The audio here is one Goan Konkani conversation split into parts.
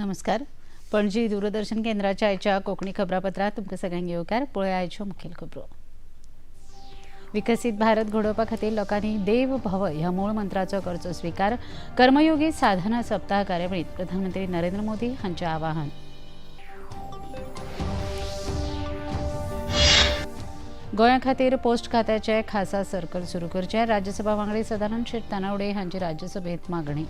नमस्कार. पणजी दूरदर्शन केंद्राच्या आयच्या कोंकणी खबरापत्रांत तुमकां सगळ्यांक येवकार. पळया आयच्यो मुखेल खबरो. विकसीत भारत घडोवपा खातीर लोकांनी देव भव ह्या मूळ मंत्राचो करचो स्विकार. कर्मयोगी साधना सप्ताह कार्यावळींत प्रधानमंत्री नरेंद्र मोदी हांचें आवाहन. गोंया खातीर पोस्ट खात्याचे खासा सर्कल सुरू करचे, राज्यसभा वांगडी सदानंद शेट तानावडे हांची राज्यसभेत मागणी.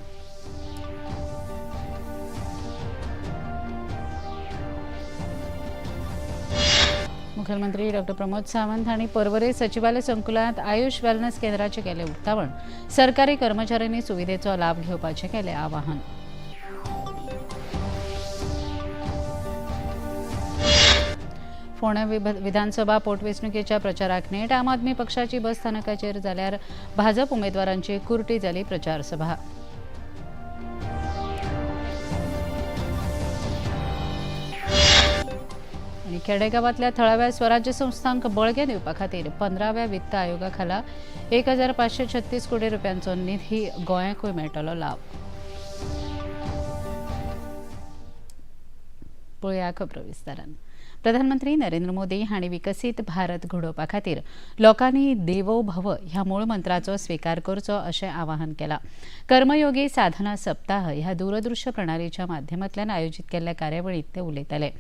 मुखेलमंत्री डॉक्टर प्रमोद सावंत हांणी पर्वरे सचिवालय संकुलांत आयुष वेलनेस केंद्राचें केलें उक्तावण. सरकारी कर्मचाऱ्यांनी सुविधेचो लाभ घेवपाचें केलें आवाहन. फोंडें विधानसभा पोटवेंचणुकेच्या प्रचाराक नेट. आम आदमी पक्षाची बस स्थानकाचेर जाल्यार भाजप उमेदवारांची कुर्टी जाली प्रचार सभा. आनी खेडेगांवांतल्या थळाव्या स्वराज्य संस्थांक बळगें दिवपा खातीर 15व्या वित्त आयोगा खाला 1536 कोटी रुपयांचो निधी गोंयाकूय मेळटलो लाव. पळया खबरो विस्तारान. प्रधानमंत्री नरेंद्र मोदी हांणी विकसीत भारत घडोवपा खातीर लोकांनी देवो भव ह्या मूळ मंत्राचो स्विकार करचो अशें आवाहन केलां. कर्मयोगी साधना सप्ताह ह्या दूरदृश्य प्रणालीच्या माध्यमांतल्यान आयोजीत केल्ल्या कार्यावळींत ते उलयताले.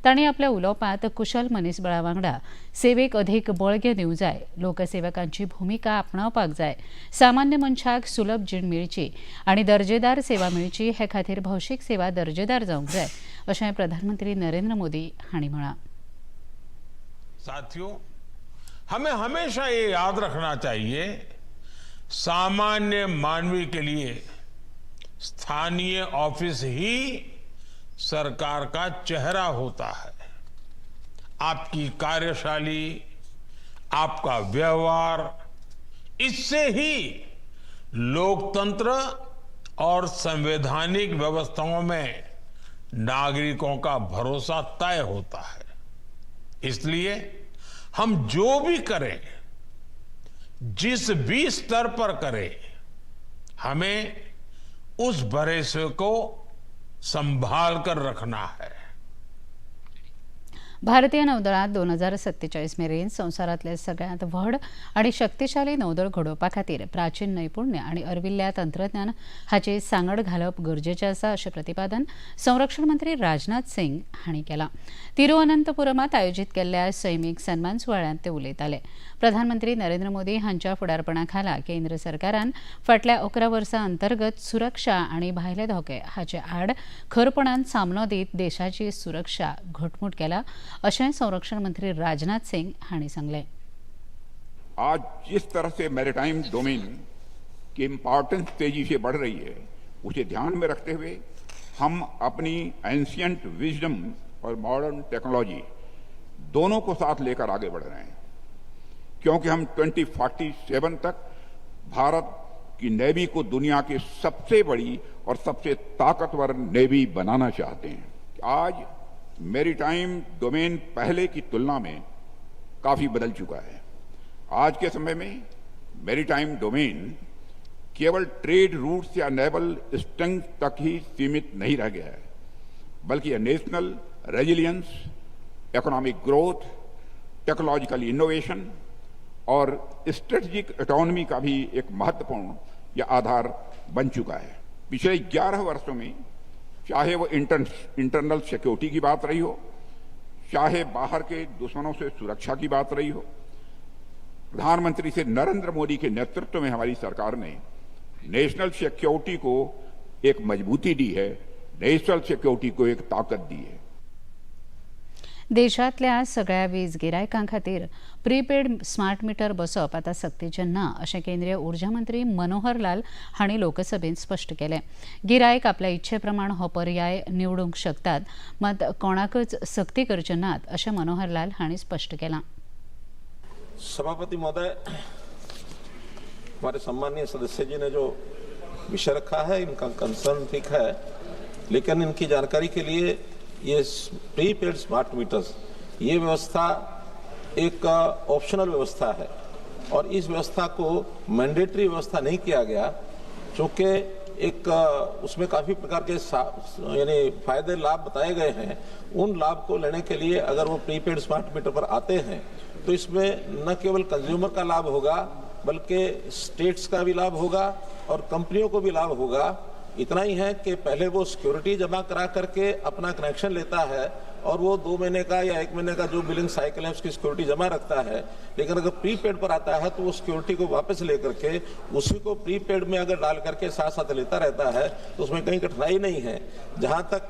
तांणी आपल्या उलोवपांत कुशल मनीसबळा वांगडा सेवेक अधीक बळगें दिवंक जाय, लोकसेवकांची भुमिका आपणावपाक जाय, सामान्य मनशाक सुलभ जीण मेळची आनी दर्जेदार सेवा मेळची हे खातीर भौशीक सेवा दर्जेदार जावंक जाय अशें प्रधानमंत्री नरेंद्र मोदी हांणी म्हळां. साथियों, हमें हमेशा ये याद रखना चाहिए, सामान्य मानवी के लिए स्थानीय ऑफिस ही सरकार का चेहरा होता है. आपकी कार्यशैली, आपका व्यवहार, इससे ही लोकतंत्र और संवैधानिक व्यवस्थाओं में नागरिकों का भरोसा तय होता है. इसलिए हम जो भी करें, जिस भी स्तर पर करें, हमें उस भरोसे को संभाल कर रखना है. भारतीय नौदळांत 2047 मेरेन संवसारांतले सगळ्यांत व्हड आनी शक्तिशाली नौदळ घडोवपा खातीर प्राचीन नैपुण्य आनी अर्विल्ल्या तंत्रज्ञान हाची सांगड घालप गरजेचें आसा अशें प्रतिपादन संरक्षण मंत्री राजनाथ सिंग हांणी केलां. तिरुअनंतपुरमांत आयोजीत केल्ल्या सैमीक सन्मान सुवाळ्यांत ते उलयताले. प्रधानमंत्री नरेंद्र मोदी हांच्या फुडारपणा खाला केंद्र सरकारान फाटल्या 11 वर्सां अंतर्गत सुरक्षा आनी भायले धोके हाचे आड खरपणान सामनो दीत देशाची सुरक्षा घटमूट केला अशें संरक्षण मंत्री राजनाथ सिंग हांणी सांगलें. आज जिस तरह से मैरीटाइम डोमेन की इम्पोर्टेंस तेजी से बढ़ रही है, उसे ध्यान में रखते हुए हम अपनी एंशियंट विजडम और मॉडर्न टेक्नोलॉजी दोनों को साथ लेकर आगे बढ़ रहे हैं, क्योंकि हम 2047 तक भारत की नेवी को दुनिया की सबसे बड़ी और सबसे ताकतवर नेवी बनाना चाहते हैं. आज मैरीटाइम डोमेन पहले की तुलना में काफी बदल चुका है. आज के समय में मैरीटाइम डोमेन केवल ट्रेड रूट्स या नेवल स्ट्रेंथ तक ही सीमित नहीं रह गया है, बल्कि यह national resilience, economic growth, technological innovation और स्ट्रेटेजिक ऑटोनॉमी का भी एक महत्वपूर्ण यह आधार बन चुका है. पिछले 11 वर्षों में चाहे वो इंटरनल सिक्योरिटी की बात रही हो, चाहे बाहर के दुश्मनों से सुरक्षा की बात रही हो, प्रधानमंत्री श्री नरेंद्र मोदी के नेतृत्व में हमारी सरकार ने नेशनल सिक्योरिटी को एक मजबूती दी है, नेशनल सिक्योरिटी को एक ताकत दी है. देशांतल्या सगळ्या वीज गिरायकां खातीर प्रीपेड स्मार्ट मिटर बसोवप आतां सक्तीचें ना अशें केंद्रीय उर्जा मंत्री मनोहर लाल हांणी लोकसभेंत स्पश्ट केलें. गिरायक आपल्या इच्छे प्रमाण हो पर्याय निवडूंक शकतात, मात कोणाकच सक्ती करचे नात अशें मनोहर लाल हांणी स्पश्ट केलां. सभापति महोदय, हमारे सम्माननीय सदस्य जी ने जो विषय रखा है, इनका कंसर्न ठीक है, लेकिन इनकी जानकारी के लिए ये प्रीपेड स्मार्ट मीटर्स ये व्यवस्था एक ऑप्शनल व्यवस्था है और इस व्यवस्था को मैंडेटरी व्यवस्था नहीं किया गया, क्योंकि एक उसमें काफ़ी प्रकार के यानी फायदे लाभ बताए गए हैं। उन लाभ को लेने के लिए अगर वो प्रीपेड स्मार्ट मीटर पर आते हैं तो इसमें न केवल कंज्यूमर का लाभ होगा बल्कि स्टेट्स का भी लाभ होगा और कंपनियों को भी लाभ होगा। इतना ही है कि पहले वो सिक्योरिटी जमा करा करके अपना कनेक्शन लेता है और वो 2 महीने का या 1 महीने का जो बिलिंग साइकिल है उसकी सिक्योरिटी जमा रखता है, लेकिन अगर प्रीपेड पर आता है तो वो सिक्योरिटी को वापस लेकर के उसी को प्रीपेड में अगर डाल करके साथ साथ लेता रहता है तो उसमें कहीं कठिनाई नहीं है। जहाँ तक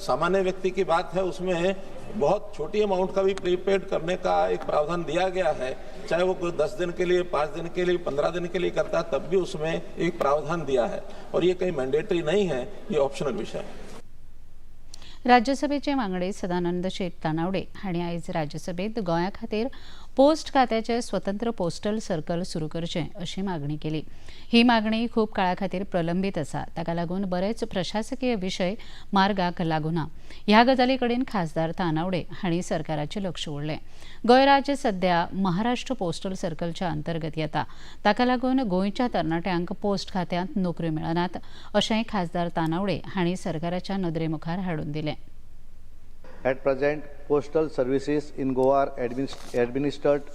सामान्य व्यक्ति की बात है उसमें बहुत छोटी अमाउंट का भी प्रीपेड करने का एक प्रावधान दिया गया है, चाहे वो कोई 10 दिन के लिए, 5 दिन के लिए, 15 दिन के लिए करता है तब भी उसमें एक प्रावधान दिया है और ये कहीं मैंडेटरी नहीं है, ये ऑप्शनल विषय है। राज्यसभेचे वांगडी सदानंद शेट तानावडे हांणी आयज राज्यसभेत गोंया खातीर पोस्ट खात्याचे स्वतंत्र पोस्टल सर्कल सुरू करचें अशी मागणी केली। ही मागणी खूब काळा खातीर प्रलंबीत आसा, ताका लागून बरेच प्रशासकीय विशय मार्गाक लागूना। ह्या गजाली कडेन खासदार तानावडे हांणी सरकाराचें लक्ष ओडलें। गोंय राज्य सध्या महाराष्ट्र पोस्टल सर्कलच्या अंतर्गत येता, ताका लागून गोंयच्या तरणाट्यांक पोस्ट खात्यांत नोकऱ्यो मेळनात अशेंय खासदार तानावडे हांणी सरकाराच्या नदरे मुखार हाडून दिलें। At present, postal services in Goa are administered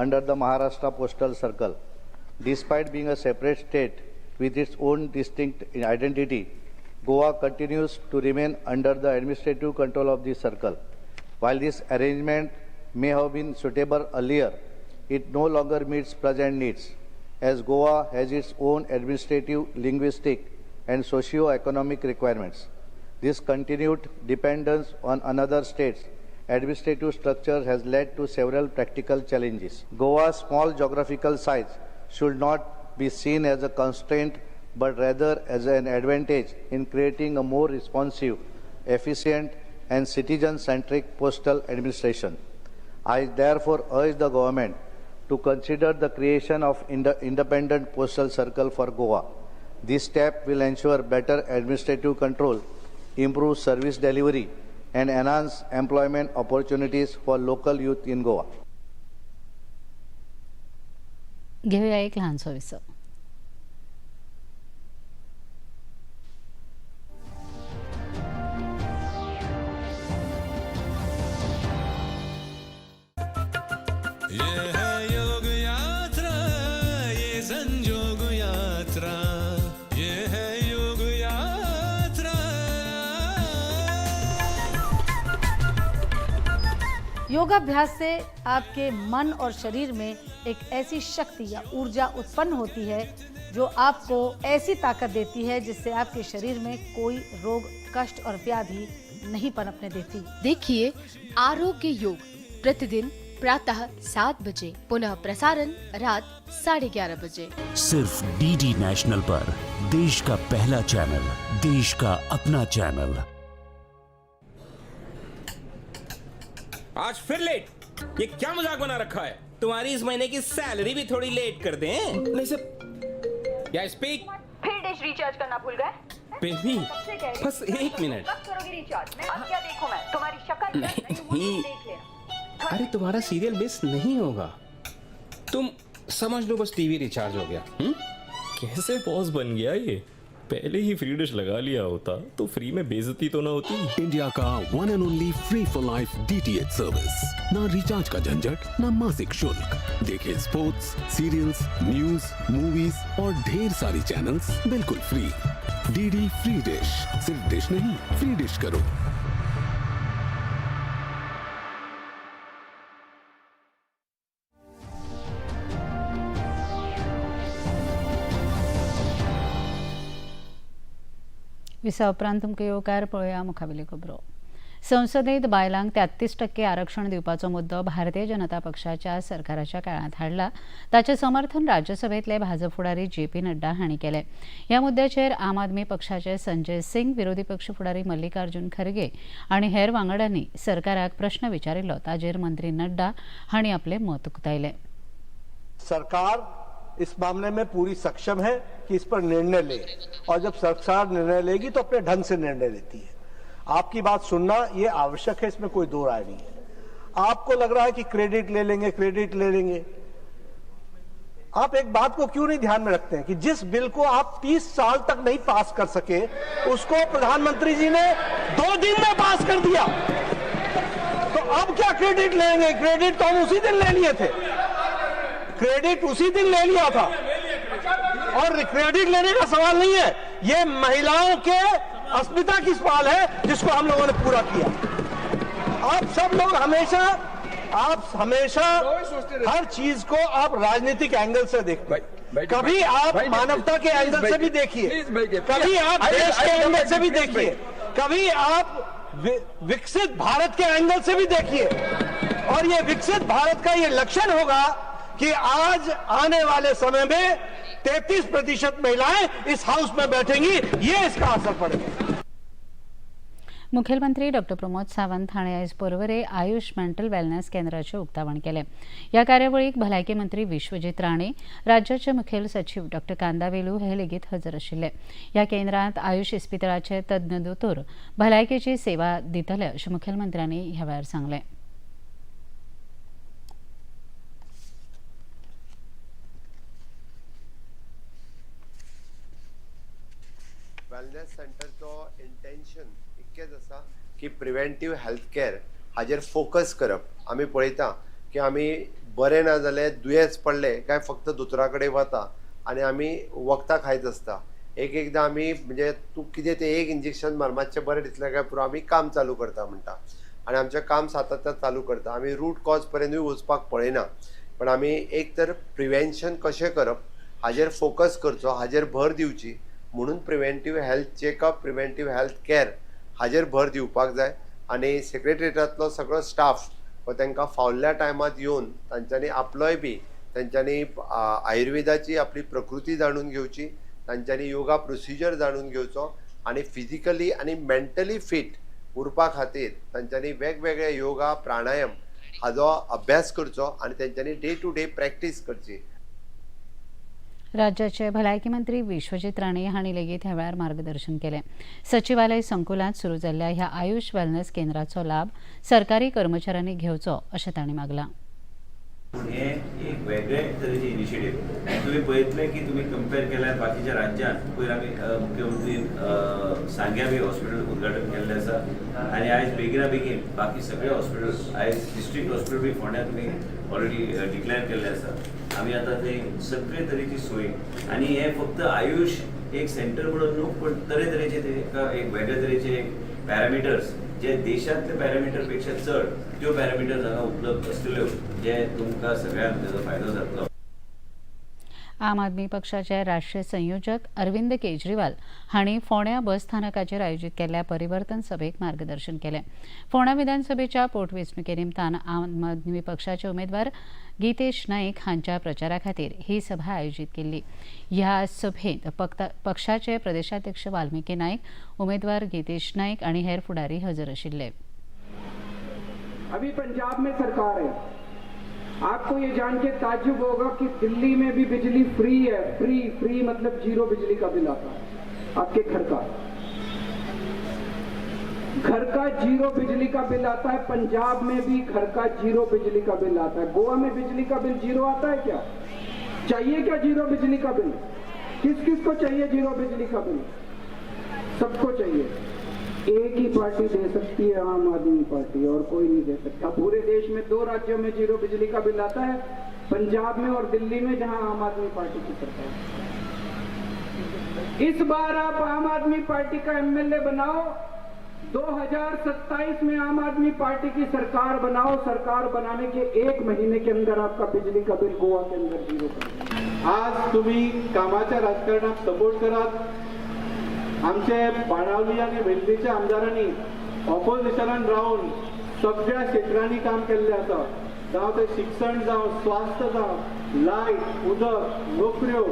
under the Maharashtra Postal Circle. Despite being a separate state with its own distinct identity, Goa continues to remain under the administrative control of this circle. While this arrangement may have been suitable earlier, it no longer meets present needs, as Goa has its own administrative, linguistic, and socio-economic requirements. This continued dependence on another state's administrative structure has led to several practical challenges. Goa's small geographical size should not be seen as a constraint, but rather as an advantage in creating a more responsive, efficient, and citizen-centric postal administration. I therefore urge the government to consider the creation of independent postal circle for Goa. This step will ensure better administrative control, improve service delivery, and enhance employment opportunities for local youth in Goa. घेऊया एक लहानसं विसव. ये है योग यात्रा, ये संजोग यात्रा, ये है योग यात्रा। योगाभ्यास से आपके मन और शरीर में एक ऐसी शक्ति या ऊर्जा उत्पन्न होती है जो आपको ऐसी ताकत देती है जिससे आपके शरीर में कोई रोग, कष्ट और व्याधि नहीं पनपने देती। देखिए आरोग्य योग प्रतिदिन प्रातः 7 बजे, पुनः प्रसारण रात 11:30 बजे, सिर्फ डीडी नेशनल पर। देश का पहला चैनल, देश का अपना चैनल। आज फिर लेट, ये क्या मजाक बना रखा है? तुम्हारी इस महीने की सैलरी भी थोड़ी लेट कर दें। नहीं सर, या स्पीक। फिर डिश रिचार्ज करना भूल गए? बेबी बस 1 मिनट। कब करोगी रिचार्ज? मैं अब क्या देखूं? मैं तुम्हारी शक्ल नहीं, देख लेना। अरे तुम्हारा सीरियल मिस नहीं होगा, तुम समझ लो बस टीवी रिचार्ज हो गया। कैसे बॉस बन गया ये? पहले ही फ्री डिश लगा लिया होता तो फ्री में बेइज्जती तो ना होती। इंडिया का 1 and only free for life DTH service. ना रिचार्ज का झंझट, ना मासिक शुल्क। देखें स्पोर्ट्स, सीरियल्स, न्यूज, मूवीज और ढेर सारी चैनल्स बिल्कुल फ्री। डीडी फ्री डिश, सिर्फ डिश नहीं, फ्री डिश करो। विसा उपरांत तुमकां येवकार. पळोवया मुखावेल्यो खबरो. संसदेत बायलांक 33% आरक्षण दिवपाचो मुद्दो भारतीय जनता पक्षाच्या सरकाराच्या काळांत हाडला, ताचें समर्थन राज्यसभेंतले भाजप फुडारी जे पी नड्डा हांणी केलें. ह्या मुद्द्याचेर आम आदमी पक्षाचे संजय सिंग, विरोधी पक्ष फुडारी मल्लिकार्जुन खरगे आनी हेर वांगड्यांनी सरकाराक प्रश्न विचारिल्लो, ताचेर मंत्री नड्डा हांणी आपलें मत उक्तायलें. सरकार इस मामले में पूरी सक्षम है कि इस पर निर्णय ले, और जब सरकार निर्णय लेगी तो अपने ढंग से निर्णय लेती है। आपकी बात सुनना ये आवश्यक है, इसमें कोई दो राय नहीं है। आपको लग रहा है कि क्रेडिट ले लेंगे, क्रेडिट ले लेंगे। आप एक बात को क्यों नहीं ध्यान में रखते हैं कि जिस बिल को आप 30 साल तक नहीं पास कर सके उसको प्रधानमंत्री जी ने 2 दिन में पास कर दिया, तो अब क्या क्रेडिट लेंगे? क्रेडिट तो हम उसी दिन ले लिए थे, क्रेडिट उसी दिन ले लिया था। और क्रेडिट लेने का सवाल नहीं है, ये महिलाओं के अस्मिता की सवाल है जिसको हम लोगों ने पूरा किया। आप सब लोग हमेशा, आप हमेशा हर चीज को आप राजनीतिक एंगल से देखते हैं, कभी आप मानवता के एंगल से भी देखिए, कभी आप देश के एंगल से भी देखिए, कभी आप विकसित भारत के एंगल से भी देखिए। और ये विकसित भारत का ये लक्षण होगा कि आज आने वाले समय में 33% महिलाएं इस हाउस में बैठेंगी, ये इसका असर पड़ेगा। मुखेलमंत्री डॉक्टर प्रमोद सावंत हांणी आयज पर्वरे आयुष मेंटल वेलनेस केंद्राचें उक्तावण केलें। ह्या कार्यावळीक भलायकी मंत्री विश्वजीत राणे, राज्याचे मुखेल सचीव डॉक्टर कांदावेलू हे लेगीत हजर आशिल्ले। ह्या केंद्रांत आयुष इस्पितळाचे तज्ञ दोतोर भलायकेची सेवा दितले अशें मुखेलमंत्र्यांनी ह्या वेळार सांगलें। वेलनेस सेंटरचो इंटेन्शन इतकेंच आसा की प्रिवेंटीव हेल्थ केअर हाजेर फोकस करप। आमी पळयता की आमी बरें ना जालें, दुयेंस पडलें काय फक्त दोतोरा कडेन वता आनी आमी वखदां खायत आसता। एक एकदां आमी म्हणजे तूं कितें तें एक इंजेक्शन मार, मातशें बरें दिसलें काय पुरो आमी काम चालू करता म्हणटा आनी आमचें काम सातत्यान चालू करता। आमी रूट कॉज पर्यंतूय वचपाक पळयना, पण आमी एक तर प्रिवेंशन कशें करप हाजेर फोकस करचो, हाजेर भर दिवची म्हणून preventive health checkup, preventive health care हाजेर भर दिवपाक जाय। आनी सेक्रेटरीटांतलो सगळो स्टाफ हो तांकां फावल्या टायमात येवन तांच्यांनी आपलोय बी तांच्यांनी आयुर्वेदाची आपली प्रकृती जाणून घेवची, तांच्यांनी योगा प्रोसिजर जाणून घेवचो आनी फिजिकली आनी मेंटली फिट उरपा खातीर तांच्यांनी वेगवेगळे योगा प्राणायाम हाजो अभ्यास करचो आनी तांच्यांनी डे टू डे प्रॅक्टीस करची। राज्याचे भलायकी मंत्री विश्वजीत राणे हांणी लेगीत ह्या वेळार मार्गदर्शन केलें। सचिवालय संकुलांत सुरू जाल्ल्या ह्या आयुष वेलनेस केंद्राचो लाभ सरकारी कर्मचाऱ्यांनी घेवचो अशें तांणी मागलां। पूण हे एक वेगळे तरेचे इनिशिएटीव तुमी पळयतले की तुमी कंपेर केल्यार बाकीच्या राज्यांत पयर आमी मुख्यमंत्री सांग्या बी हॉस्पिटल उद्घाटन केल्लें आसा आनी आयज बेगिना बेगीन बाकी सगळे हॉस्पिटल आयज डिस्ट्रिक्ट हॉस्पिटल बी फोंड्या तुमी ऑलरेडी डिक्लेअर केल्लें आसा। आमी आतां थंय सगळे तरेची सोय आनी हे फक्त आयुष एक सेंटर म्हणून न्हू, पण तरेतरेचे ते एक वेगळे तरेचे पॅरामिटर्स जे देशांतले पॅरामिटर पेक्षा चड त्यो पॅरामिटर्स हांगा उपलब्ध आसतल्यो, जे तुमकां सगळ्यांक तेजो फायदो जातलो। आम आदमी पक्षाचे राष्ट्रीय संयोजक अरविंद केजरीवाल हांणी फोंड्या बस स्थानकाचेर आयोजीत केल्ल्या परिवर्तन सभेक मार्गदर्शन केलें। फोंड्या विधानसभेच्या पोटवेंचणुके निमतान आम आदमी पक्षाचे उमेदवार गीतेश नाईक हांच्या प्रचारा खातीर ही सभा आयोजीत केल्ली। ह्या सभेंत पक्षाचे प्रदेशाध्यक्ष वाल्मिकी नाईक, उमेदवार गीतेश नाईक आनी हेर फुडारी हजर आशिल्ले। अभी पंजाब में सरकार है, आपको ये जान के ताज्जुब होगा कि दिल्ली में भी बिजली फ्री है। फ्री फ्री मतलब जीरो बिजली का बिल आता है आपके घर का, घर का जीरो बिजली का बिल आता है। पंजाब में भी घर का जीरो बिजली का बिल आता है। गोवा में बिजली का बिल जीरो आता है क्या? चाहिए क्या जीरो बिजली का बिल? किस किस को चाहिए जीरो बिजली का बिल? सबको चाहिए। एक ही पार्टी दे सकती है, आम आदमी पार्टी, और कोई नहीं दे सकता। पूरे देश में 2 राज्यों में जीरो बिजली का बिल आता है, पंजाब में और दिल्ली में, जहां आम आदमी पार्टी की सरकार है। इस बार आप आम आदमी पार्टी का एमएलए बनाओ, 2027 में आम आदमी पार्टी की सरकार बनाओ। सरकार बनाने के 1 महीने के अंदर आपका बिजली का बिल गोवा के अंदर जीरो कर। आज तुम्ही कामाच्या राजकारणाक सपोर्ट करात। आमचे बाणावली आनी वेल्लीच्या आमदारांनी ऑपोजिशनान रावन सगळ्या क्षेत्रांनी काम केल्लें आसा, जावं तें शिक्षण जावं, स्वास्थ्य जावं, लायट, उदक, नोकऱ्यो,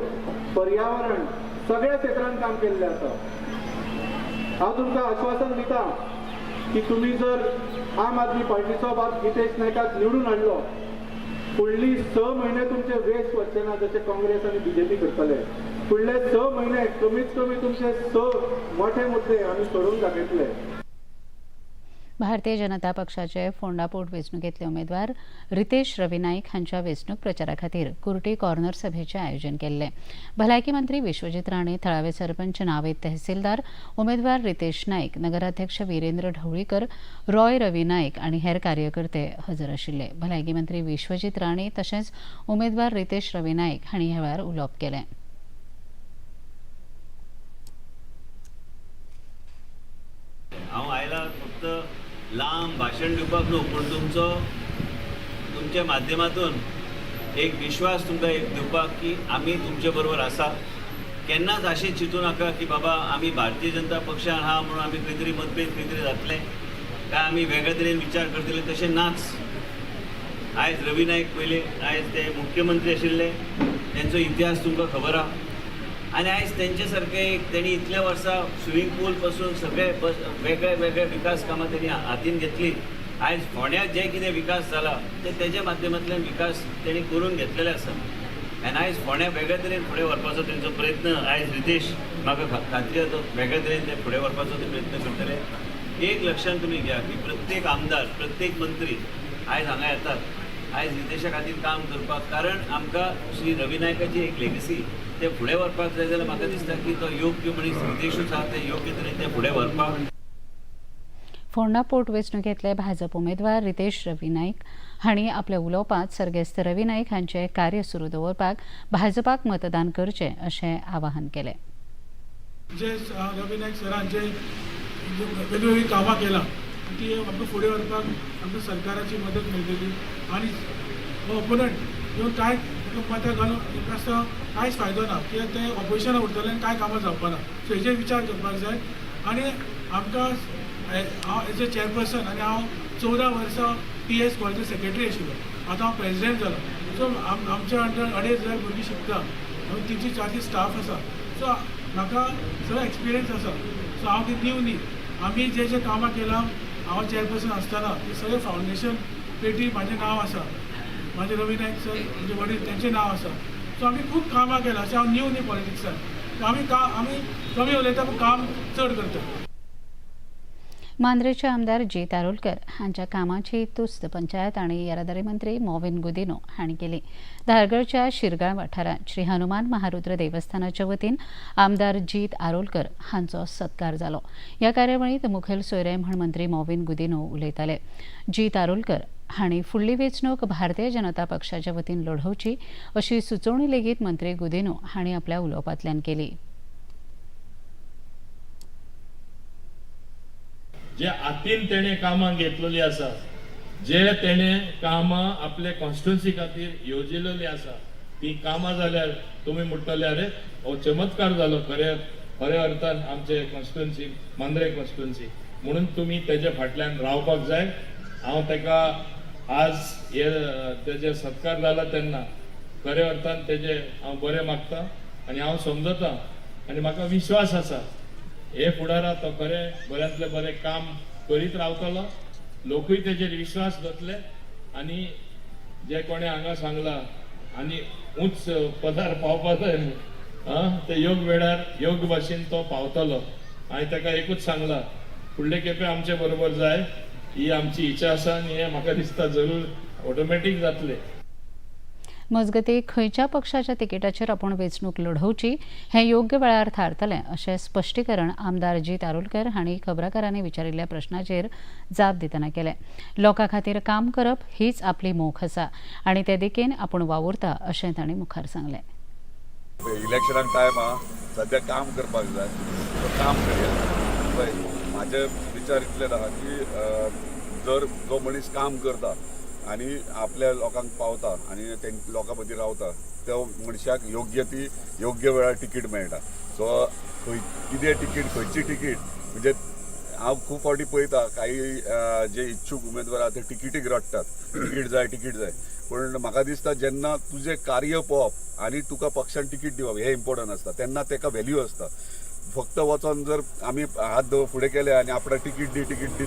पर्यावरण, सगळ्या क्षेत्रांत काम केल्लें आसा। हांव तुमकां आश्वासन दिता की तुमी जर आम आदमी पार्टीचो बाब गितेश नायकाक निवडून हाडलो, फुडली 6 म्हयने तुमचे वेस्ट वचचे ना जशे काँग्रेस आनी बीजेपी करतले। फुडले 6 म्हयने कमीत कमी तुमचे 6 मोठे मुद्दे आमी सोडून दाखयतले। भारतीय जनता पक्षाचे फोंडा पोट वेंचणुकेंतले उमेदवार रितेश रवी नाईक हांच्या वेंचणूक प्रचारा खातीर कुर्टी कॉर्नर सभेचें आयोजन केल्लें. भलायकी मंत्री विश्वजीत राणे, थळावे सरपंच नावेद तहसीलदार, उमेदवार रितेश नाईक, नगराध्यक्ष वीरेंद्र ढवळीकर, रॉय रवी नाईक आनी हेर कार्यकर्ते हजर आशिल्ले. भलायकी मंत्री विश्वजीत राणे तशेंच उमेदवार रितेश रवी नाईक हांणी ह्या वेळार उलोवप केलें. हांव आयला फक्त लांब भाशण दिवपाक न्हू, पूण तुमचो तुमच्या माध्यमातून एक विश्वास तुमकां एक दिवपाक की आमी तुमचे बरोबर आसा. केन्नाच अशें चिंतू नाका की बाबा आमी भारतीय जनता पक्षान आहा म्हणून आमी खंय तरी मतभेद खंय तरी जातले काय आमी वेगळे तरेन विचार करतले, तशें नाच. आयज रवी नायक पयले आयज ते मुख्यमंत्री आशिल्ले, तेंचो इतिहास तुमकां खबर आहा. आनी आयज तेंचे सारके एक तेणी इतल्या वर्सां स्विमींग पूल पासून सगळे बस वेगळे वेगळे विकास कामां तेणी हातीन घेतली. आयज फोंड्याक जे कितें विकास जाला ते तेज्या माध्यमांतल्यान विकास तेणी करून घेतलेले आसा. आनी आयज फोंड्या वेगळे तरेन फुडें व्हरपाचो तेंचो प्रयत्न आयज रितेश म्हाका खात्री आसा वेगळे तरेन ते फुडें व्हरपाचो ते प्रयत्न करतले. एक लक्षांत तुमी घ्या की प्रत्येक आमदार प्रत्येक मंत्री आयज हांगा येतात आयज रितेशा खातीर काम करपाक, कारण आमकां श्री रवी नायकाची एक लेगसी ते फुडें व्हरपाक जाय जाल्यार म्हाका दिसता की तो योग्य मनीस रितेशूच आहा, ते योग्य तरेन ते फुडें व्हरपाक. फोंडा पोट वेंचणुकेंतले भाजप उमेदवार रितेश रवी नाईक हांणी आपल्या उलोवपांत सर्गेस्त रवी नाईक हांचें कार्य सुरू दवरपाक भाजपाक मतदान करचें अशें आवाहन केलें. जे रवी नाईक सरान जे वेगवेगळीं कामां केलां ती आमकां फुडें व्हरपाक आमकां सरकाराची मदत मेळटली आनी ओपोनंट येवन कांय मतां घालून आसता कांयच फायदो ना, कित्याक ते ऑपोजिशनाक उरतले आनी कांय कामां जावपा ना. सो हेजेर विचार करपाक जाय. आनी आमकां हांव एज अ चेअरपर्सन आनी हांव 14 वर्सां टी एस कॉलेजीचो सेक्रेटरी आशिल्लो, आतां हांव प्रेजिडेंट जालो. सो आमच्या अंडर 2500 भुरगीं शिकता, 300-400 स्टाफ आसा. सो म्हाका सगळो एक्सपिरियन्स आसा. सो हांव ती न्यू न्ही, आमी जे जे कामां केलां हांव चेअरपर्सन आसतना ते सगळे फावंडेशन पेटी म्हाजें नांव आसा, म्हाजे रवी नायक सर म्हजे वडील तेंचें नांव आसा. सो आमी खूब कामां केलां. अशें हांव न्यू न्ही पॉलिटिक्सान, आमी आमी कमी उलयता पूण काम चड करता. मांद्रेचे आमदार जीत आरोलकर हांच्या कामाची तुस्त पंचायत आनी येरादारी मंत्री मॉविन गुदिनो हांणी केली. धारगळच्या शिरगाळ वाठारांत श्री हनुमान महारुद्र देवस्थानाच्या वतीन आमदार जीत आरोलकर हांचो सत्कार जालो. ह्या कार्यावळींत मुखेल सोयरे म्हण मंत्री मॉविन गुदिनो उलयताले. जीत आरोलकर हांणी फुडली वेंचणूक भारतीय जनता पक्षाच्या वतीन लढोवची अशी सुचोवणी लेगीत मंत्री गुदिनो हांणी आपल्या उलोवपांतल्यान केली. जे हातीन तेणे कामां घेतलेली आसा, जे तेणे कामां आपले कॉन्स्टिट्युन्सी खातीर येवजिलेली आसा, ती कामां जाल्यार तुमी म्हणटले अरे हो चमत्कार जालो खरे खऱ्या अर्थान आमचे कॉन्स्टिट्युन्सी मांद्रे कॉन्स्टिट्युन्सी. म्हणून तुमी तेजे फाटल्यान रावपाक जाय. हांव तेका आज हे तेजे सत्कार जाला तेन्ना खऱ्या अर्थान तेजे हांव बरें मागता आनी हांव समजता आनी म्हाका विश्वास आसा हे फुडाराक तो खरें बऱ्यांतलें बरें काम करीत रावतलो, लोकूय तेजेर विश्वास दवरतले आनी जे कोणें हांगा सांगलां आनी उंच पदार पावपा जाय न्हू ते योग्य वेळार योग्य भाशेन तो पावतलो. हांवें ताका एकूच सांगलां, फुडले खेपे आमचे बरोबर जाय ही आमची इच्छा आसा आनी हें म्हाका दिसता जरूर ऑटोमॅटीक जातलें. मजगतीं खंयच्या पक्षाच्या तिकेटाचेर आपूण वेंचणूक लढोवची हें योग्य वेळार थारतलें अशें स्पश्टीकरण आमदार जीत आरोलकर हांणी खबराकारांनी विचारिल्ल्या प्रश्नाचेर जाप दितना केलें. लोकां खातीर काम करप हीच आपली मोख आसा आनी ते दिकेन आपूण वावुरता अशें तांणी मुखार सांगलें. इलेक्शनाक टायम आहा, सद्या काम करपाक जाय, काम करया. पळय म्हाजे विचार इतले आहा की जर जो मनीस काम करता आनी आपल्या लोकांक पावता आनी ते लोकां मदीं रावता त्या मनशाक योग्य ती योग्य वेळार तिकीट मेळटा. सो खंय कितें तिकीट खंयची तिकीट म्हणजे हांव खूब फावटी पळयता काही जे इच्छूक उमेदवार आहा ते तिकीटीक रडटात, तिकीट जाय तिकीट जाय. पूण म्हाका दिसता जेन्ना तुजें कार्य पळोवप आनी तुका पक्षान तिकीट दिवप हें इम्पोर्टंट आसता, तेन्ना तेका व्हॅल्यू आसता. फक्त वचोन जर आमी हात फुडें केले आनी आपणाक तिकीट दी तिकीट दी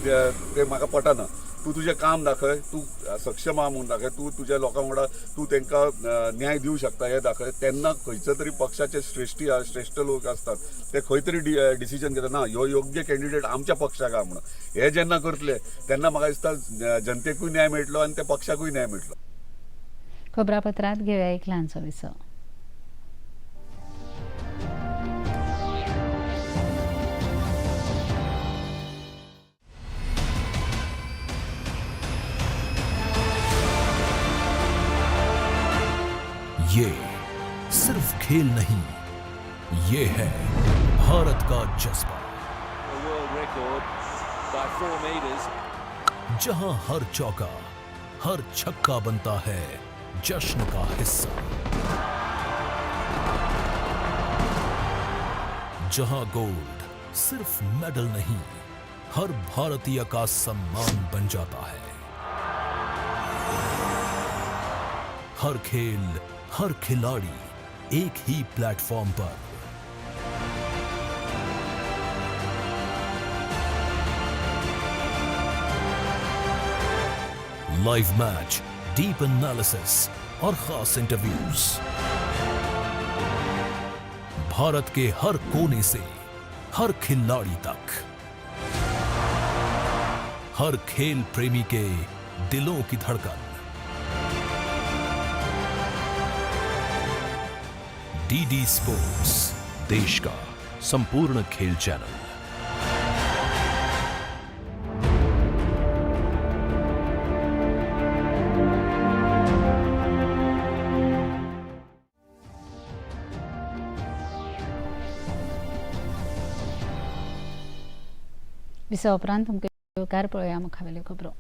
ते म्हाका पटना. तूं तुजें काम दाखय, तूं सक्षम आहा म्हणून दाखय, तूं तुज्या लोकां वांगडा तूं तांकां न्याय दिवंक शकता हें दाखय. तेन्ना खंयचो तरी पक्षाचे श्रेश्ठी श्रेश्ठ लोक आसतात ते खंय तरी डिसिजन घेता ना ह्यो योग्य कॅन्डिडेट आमच्या पक्षाक आहा म्हणून. हे जेन्ना करतले तेन्ना म्हाका दिसता जनतेकूय न्याय मेळटलो आनी त्या पक्षाकूय न्याय मेळटलो. खबरापत्रांत घेवया एक ल्हानसो विसव. ये सिर्फ खेल नहीं, ये है भारत का जज्बा, जहां हर चौका हर छक्का बनता है जश्न का हिस्सा, जहां गोल्ड सिर्फ मेडल नहीं, हर भारतीय का सम्मान बन जाता है। हर खेल हर खिलाड़ी एक ही प्लेटफॉर्म पर। लाइव मैच, डीप एनालिसिस और खास इंटरव्यूज, भारत के हर कोने से हर खिलाड़ी तक, हर खेल प्रेमी के दिलों की धड़कन। डीडी स्पोर्ट्स, देश का संपूर्ण खेल चैनल। विसवा उपरांत तुमकां येवकार पळोवया मुखावेल्यो खबरो.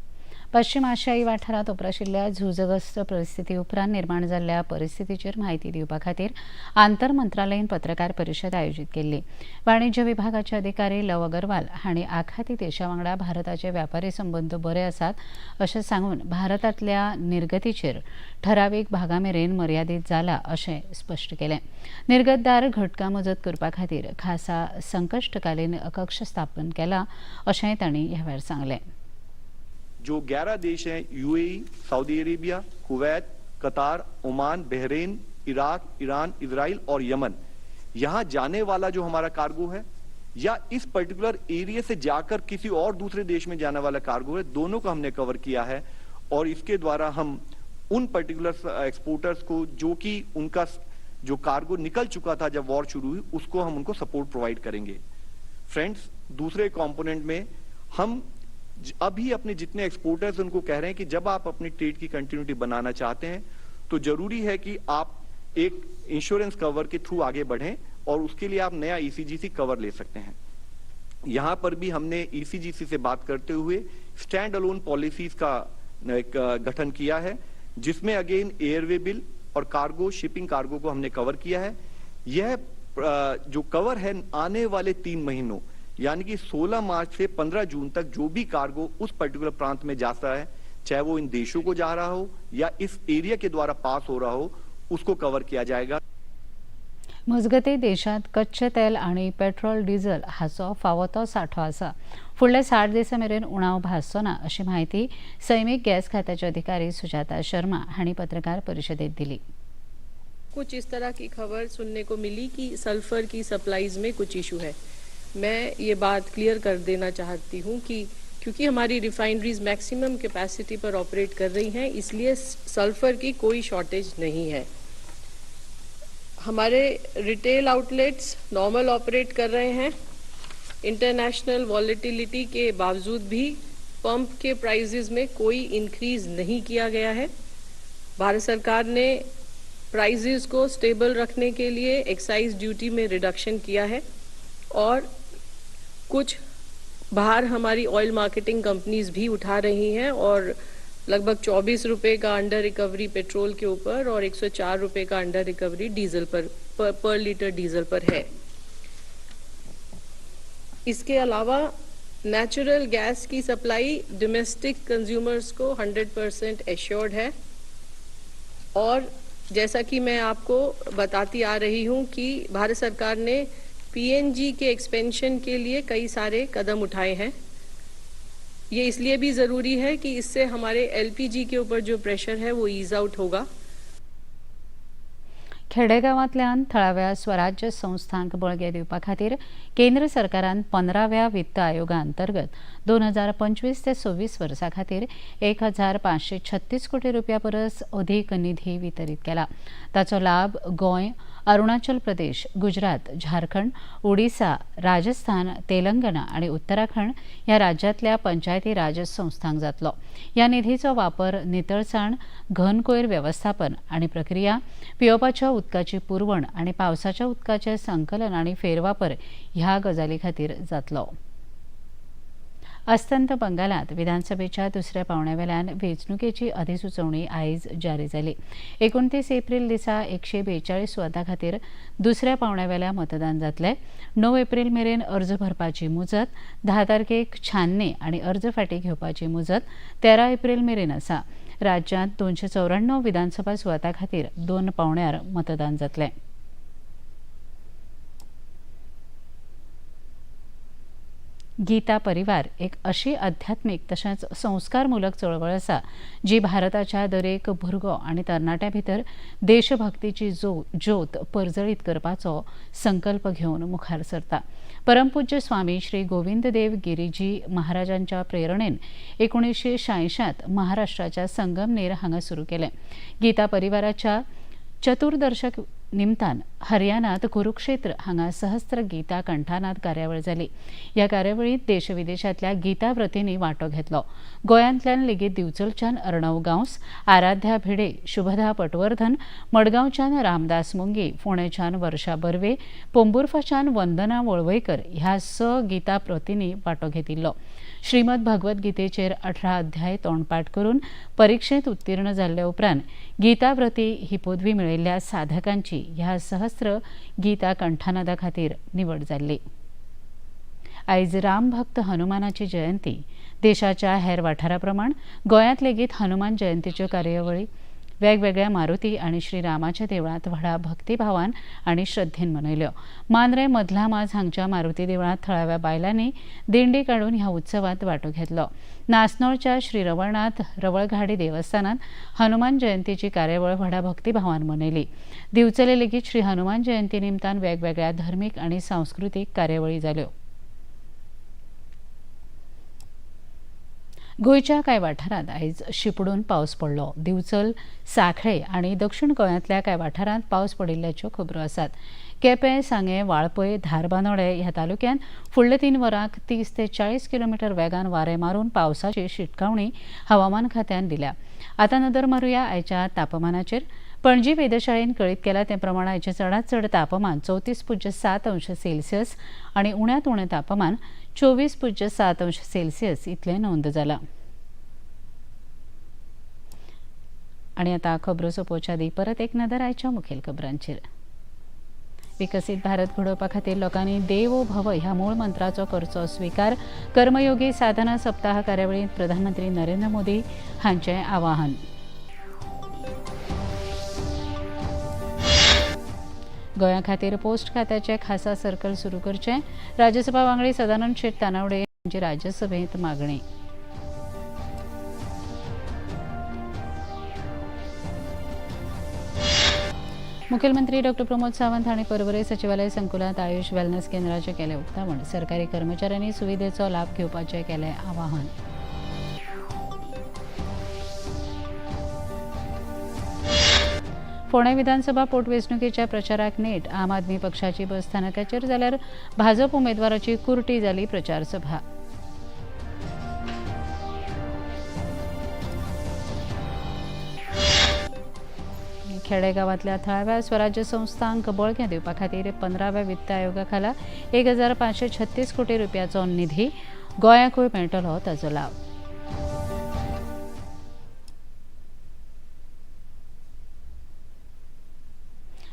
पश्चिम आशियाई वाठारांत उप्राशिल्ल्या झुजग्रस्त परिस्थिती उपरांत निर्माण जाल्ल्या परिस्थितीचेर म्हायती दिवपा खातीर आंतर मंत्रालयीन पत्रकार परिशद आयोजीत केल्ली. वाणिज्य विभागाचे अधिकारी लव अगरवाल हांणी आखाती देशा वांगडा भारताचे व्यापारी संबंद बरे आसात अशें सांगून भारतांतल्या निर्गतीचेर ठरावीक भागा मेरेन मर्यादीत जाला अशें स्पश्ट केलें. निर्गतदार घटकां मजत करपा खातीर खासा संकश्टकालीन कक्ष स्थापन केला अशेंय तांणी ह्या वेळार सांगलें. जो 11 देश हैं, UAE, Saudi Arabia, Kuwait, Qatar, Oman, Bahrain, Iraq, Iran, Israel और यमन, यहां जाने वाला जो हमारा कार्गो है या इस पर्टिकुलर एरिया से जाकर किसी और दूसरे देश में जाने वाला कार्गो है, दोनों को हमने कवर किया है। और इसके द्वारा हम उन पर्टिकुलर एक्सपोर्टर्स को जो कि उनका जो कार्गो निकल चुका था जब वॉर शुरू हुई, उसको हम उनको सपोर्ट प्रोवाइड करेंगे। फ्रेंड्स, दूसरे कॉम्पोनेंट में हम अभी अपने जितने एक्सपोर्टर्स उनको कह रहे हैं कि जब आप अपनी ट्रेड की कंटिन्यूटी बनाना चाहते हैं तो जरूरी है कि आप एक इंश्योरेंस कवर के थ्रू आगे बढ़ें और उसके लिए आप नया ईसीजीसी कवर ले सकते हैं। यहां पर भी हमने ईसीजीसी से बात करते हुए स्टैंड अलोन पॉलिसीज का एक गठन किया है, जिसमें अगेन एयरवे बिल और कार्गो, शिपिंग कार्गो को हमने कवर किया है। यह जो कवर है आने वाले 3 महीनों यानी कि 16 मार्च से 15 जून तक जो भी कार्गो उस पर्टिकुलर प्रांत में जाता है, चाहे वो इन देशों को जा रहा हो या इस एरिया के द्वारा पास हो रहा हो, उसको कवर किया जाएगा। मजगतीं देशांत कच्चें तेल आनी पेट्रोल डिझल हाचो फावो तो सांठो आसा. फुडल्या 60 दिसां मेरेन उणाव भासचो ना अशी म्हायती सैमीक गॅस खात्याचे अधिकारी सुजाता शर्मा हांणी पत्रकार परिशदेंत दिली. कुछ इस तरह की खबर सुनने को मिली कि सल्फर की सप्लाईज में कुछ इशू है। मैं ये बात क्लियर कर देना चाहती हूँ कि क्योंकि हमारी रिफाइनरीज मैक्सिमम कैपेसिटी पर ऑपरेट कर रही हैं, इसलिए सल्फर की कोई शॉर्टेज नहीं है। हमारे रिटेल आउटलेट्स नॉर्मल ऑपरेट कर रहे हैं। इंटरनेशनल वॉलेटिलिटी के बावजूद भी पंप के प्राइजेज में कोई इंक्रीज नहीं किया गया है। भारत सरकार ने प्राइजेज को स्टेबल रखने के लिए एक्साइज ड्यूटी में रिडक्शन किया है और कुछ बाहर हमारी ऑयल मार्केटिंग कंपनीज भी उठा रही हैं और लगभग 24 रुपये का अंडर रिकवरी पेट्रोल के ऊपर और 104 रुपये का अंडर रिकवरी डीजल पर लीटर डीजल पर है। इसके अलावा नेचुरल गैस की सप्लाई डोमेस्टिक कंज्यूमर्स को 100% एश्योर्ड है। और जैसा कि मैं आपको बताती आ रही हूँ कि भारत सरकार ने पीएनजी के एक्सपेंशन के लिए कई सारे कदम उठाए हैं। ये इसलिए भी ज़रूरी है कि इससे हमारे एलपीजी के ऊपर जो प्रेशर है वो ईज आउट होगा। खेडेगांवांतल्यान थळाव्या स्वराज्य संस्थांक बळगें दिवपा खातीर केंद्र सरकारान 15व्या वित्त आयोगा अंतर्गत 2025 ते 26 वर्सां खातीर 1536 कोटी रुपया परस अदीक निधी वितरीत केला। ताचो लाभ गोंय, अरुणाचल प्रदेश, गुजरात, झारखंड, ओडिसा, राजस्थान, तेलंगणा आनी उत्तराखंड ह्या राज्यांतल्या पंचायती राज संस्थांक जातलो। ह्या निधीचो वापर नितळसाण, घन कोयर वेवस्थापन आनी प्रक्रिया, पिवपाच्या उदकाची पुरवण आनी पावसाच्या उदकाचें संकलन आनी फेरवापर ह्या गजाली खातीर जातलो। अस्तंत बंगालांत विधानसभेच्या दुसऱ्या पावंड्यावेल्यान वेंचणुकेची अधिसुचोवणी आयज जारी जाली। 29 एप्रील दिसा 142 सुवातां खातीर दुसऱ्या पावंड्यावेल्या मतदान जातलें। 9 एप्रील मेरेन अर्ज भरपाची मुजत, 10 तारखेक छाननी आनी अर्ज फाटीं घेवपाची मुजत 13 एप्रील मेरेन आसा। राज्यांत 294 विधानसभा सुवातां खातीर 2 पावंड्यार मतदान जातलें। गीता परिवार एक अशी आध्यात्मिक तशेंच संस्कारमूलक चळवळ आसा जी भारताच्या दरेक भुरगो आनी तरणाट्या भितर देशभक्तीची ज्योत परजळीत करपाचो संकल्प घेवन मुखार सरता। परमपूज्य स्वामी श्री गोविंददेव गिरीजी महाराजांच्या प्रेरणेन 1986 महाराष्ट्राच्या संगमनेर हांगा सुरू केलें। गीता परिवाराच्या चतुर्दर्शक निमतान हरियाणात कुरुक्षेत्र हांगा सहस्त्र गीता कंठानाद कार्यावळ जाली। ह्या कार्यावळीत देश विदेशांतल्या गीता व्रतींनी वांटो घेतलो। गोंयांतल्यान लेगीत दिवचलच्यान अर्णव गांवस, आराध्या भिडे, शुभदा पटवर्धन, मडगांवच्यान रामदास मुंगी, फोंडेच्यान वर्षा बर्वे, पोंबुर्फाच्यान वंदना वळवयकर ह्या 6 गीता व्रतींनी वांटो घेतिल्लो। श्रीमद भगवद गीतेचेर 18 अध्याय तोंडपाठ करून परिक्षेत उत्तीर्ण जाल्ल्या उपरांत गीताव्रती ही पदवी मेळिल्ल्या साधकांची ह्या सहस्त्र गीता कंठानादा खातीर निवड जाल्ली। आयज रामभक्त हनुमानाची जयंती। देशाच्या हेर वाठारा प्रमाण गोंयांत लेगीत हनुमान जयंतीच्यो कार्यावळी वेगवेगळ्या मारुती आनी श्रीरामाच्या देवळांत व्हडा भक्तिभावान आनी श्रद्धेन मनयल्यो। मांद्रे मदला माज हांगच्या मारुती देवळांत थळाव्या बायलांनी दिंडी काडून ह्या उत्सवांत वांटो घेतलो। नासनोळच्या श्री रवळनाथ रवळघाडी देवस्थानांत हनुमान जयंतीची कार्यावळ व्हडा भक्तिभावान मनयली। दिवचले लेगीत श्री हनुमान जयंती निमतान वेगवेगळ्या धर्मीक आनी सांस्कृतीक कार्यावळी जाल्यो। गोंयच्या कांय वाठारांत आयज शिपडून पावस पडलो। दिवचल, सांखळे आनी दक्षिण गोंयांतल्या कांय वाठारांत पावस पडिल्ल्याच्यो खबरो आसात। केपें, सांगें, वाळपय, धारबांदोडें ह्या तालुक्यांत फुडल्या 3 वरांक 30 ते 40 किलोमिटर वेगान वारें मारून पावसाची शिटकावणी हवामान खात्यान दिल्या। आतां नदर मारुया आयच्या तापमानाचेर। पणजी वेधशाळेन कळीत केला ते प्रमाण आयचें चडांत चड तापमान 34.7 अंश सेल्सियस आनी उण्यांत उणें तापमान 24.7 अंश सेल्सियस इतलें नोंद जालां। आनी आतां खबरो सोंपोवच्या आदीं परत एक नदर आयच्या मुखेल खबरांचेर। विकसीत भारत घडोवपा खातीर लोकांनी देवो भव ह्या मूळ मंत्राचो करचो स्विकार, कर्मयोगी साधना सप्ताह कार्यावळींत प्रधानमंत्री नरेंद्र मोदी हांचें आवाहन। गोंया खातीर पोस्ट खात्याचे खासा सर्कल सुरू करचें, राज्यसभा वांगडी सदानंद शेट तानावडे हांची राज्यसभेंत मागणी। मुखेलमंत्री डॉ प्रमोद सावंत हांणी पर्वरे सचिवालय संकुलांत आयुष वेलनेस केंद्राचें केलें उक्तावण, सरकारी कर्मचाऱ्यांनी सुविधेचो लाभ घेवपाचें केलें आवाहन। फोंडें विधानसभा पोटवेंचणुकेच्या प्रचाराक नेट, आम आदमी पक्षाची बस स्थानकाचेर जाल्यार भाजप उमेदवाराची कुर्टी जाली प्रचार सभा। खेडेगांवांतल्या थळाव्या स्वराज्य संस्थांक बळगें दिवपा खातीर 15व्या वित्त आयोगा खाला 1536 कोटी रुपयाचो निधी गोंयाकूय मेळटलो ताचो लाव।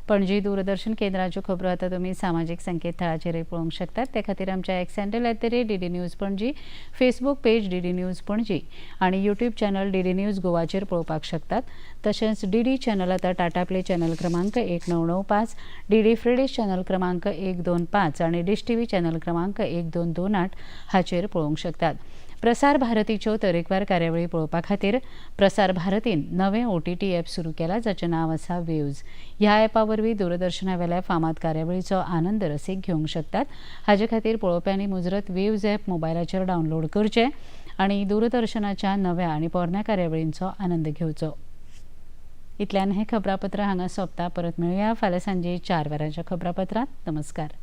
पणजी दूरदर्शन केंद्राच्यो खबरो आतां तुमी सामाजीक संकेतथळाचेरय पळोवंक शकतात। ते खातीर आमच्या X handle @DD News Panaji, Facebook page DD News Panaji आनी यूट्यूब चॅनल DD news गोवाचेर पळोवपाक शकतात। तशेंच DD channel आतां टाटा प्ले चॅनल क्रमांक 1995, DD free dish channel क्रमांक 125 आनी डिश TV channel क्रमांक 1228 हाचेर पळोवंक शकतात। प्रसार भारतीच्यो तरेकवार कार्यावळी पळोवपा खातीर प्रसार भारतीन नवें ओटीटी ॲप सुरू केलां, जाचें नांव आसा वेव्ज. ह्या ॲपा वरवीं दूरदर्शना वेल्या फामाद कार्यावळीचो आनंद रसीक घेवंक शकतात. हाजे खातीर पळोवप्यांनी मुजरत वेव्ज ॲप मोबायलाचेर डावनलोड करचें आनी दूरदर्शनाच्या नव्या आनी पोरण्या कार्यावळींचो आनंद घेवचो. इतल्यान हें खबरापत्र हांगा सोंपता. परत मेळुया फाल्यां सांजे 4 वरांच्या खबरापत्रांत. नमस्कार.